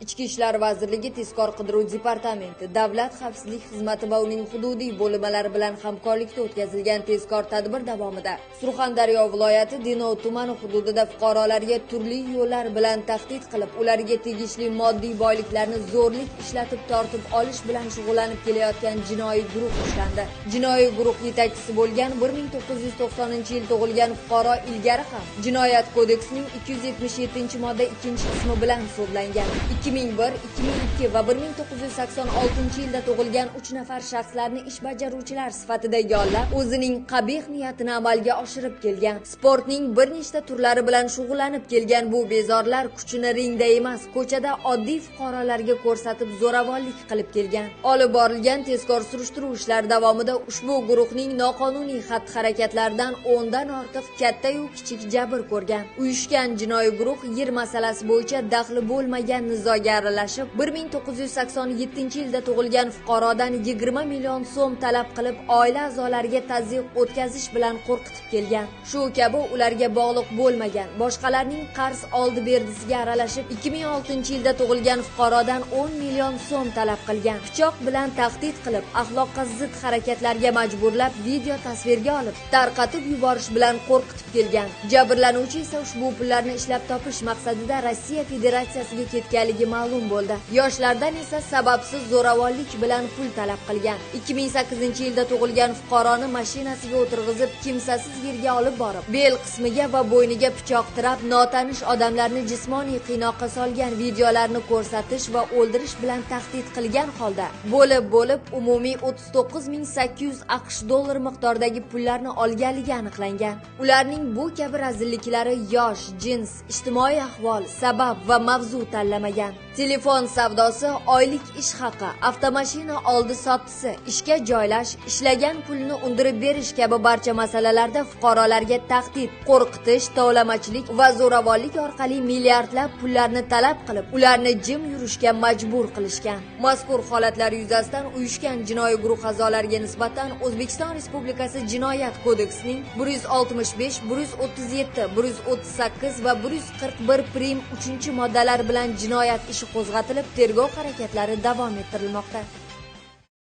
Ichki ishlar vazirligi tezkor qidiruv departamenti, Davlat xavfsizlik xizmati va uning hududiy bo'linmalari bilan hamkorlikda o'tkazilgan tezkor tadbir davomida Surxondaryo viloyati Denov tumani hududida fuqarolarga turli yo'llar bilan tahdid qilib, ularga tegishli moddiy boyliklarni zo'rlik ishlatib tortib olish bilan shug'ullanib kelayotgan jinoiy guruh ushlandi. Jinoiy guruh yetakchisi bo'lgan 1990-yil tug'ilgan fuqaro ilgari ham Jinoyat kodeksining 277-modda 2-qismi bilan sudlangan. 2001, 2002 va 1986-yilda tug'ilgan 3 nafar shaxslarni ish bajaruvchilar sifatida yollab, o'zining qabih niyatini amalga oshirib kelgan. Sportning bir nechta turlari bilan shug'ullanib kelgan bu bezorlar kuchini ringda emas, ko'chada oddiy fuqarolarga ko'rsatib zo'ravonlik qilib kelgan. Olib borilgan tezkor surishtiruv ishlari davomida ushbu guruhning noqonuniy xatti-harakatlaridan 10 dan ortiq katta-yu kichik jabr ko'rgan. Uyushgan jinoiy guruh yer masalasi bo'yicha daxli bo'lmagan nizoga aralashib, 1987-yilda tug'ilgan fuqarodan 20 million so'm talab qilib, oila a'zolariga tazyiq o'tkazish bilan qo'rqitib kelgan. Shu kabi ularga bog'liq bo'lmagan boshqalarning qarz oldi-berdisiga aralashib, 2006-yilda tug'ilgan fuqarodan 10 million so'm talab qilgan. Pichoq bilan tahdid qilib, axloqqa zid harakatlarga majburlab, video tasvirga olib, tarqatib yuborish bilan qo'rqitib kelgan. Jabrlanuvchi esa ushbu pullarni ishlab topish maqsadida Rossiya Federatsiyasiga ketganligi ma'lum bo'ldi. Yoshlardan esa sababsiz zo'ravonlik bilan pul talab qilgan. 2008-yilda tug'ilgan fuqaroni mashinasiga o'tirg'izib, kimsasiz yerga olib borib, bel qismiga va bo'yniga pichoq tirab, notanish odamlarni jismoniy qiynoqqa solgan videolarni ko'rsatish va o'ldirish bilan tahdid qilgan holda bo'lib-bo'lib umumiy 39 800 AQSh dollari miqdoridagi pullarni olganligi aniqlangan. Ularning bu kabi razilliklari yosh, jins, ijtimoiy ahvol, sabab va mavzu tanlamagan. Telefon savdosi, oylik ish haqi, avtomashina oldi sotdisi, ishga joylash, ishlagan pulni undirib berish kabi barcha masalalarda fuqarolarga tahdid, qo'rqitish, tovlamachilik va zo'ravonlik orqali milliardlab pullarni talab qilib, ularni jim yurishga majbur qilishgan. Mazkur holatlar yuzasidan uyushgan jinoiy guruh a'zolariga nisbatan O'zbekiston Respublikasi Jinoyat kodeksining 165, 137, 138 va 141 prim 3 moddalari bilan jinoyat ishi qo'zg'atilib, tergov harakatlari davom ettirilmoqda.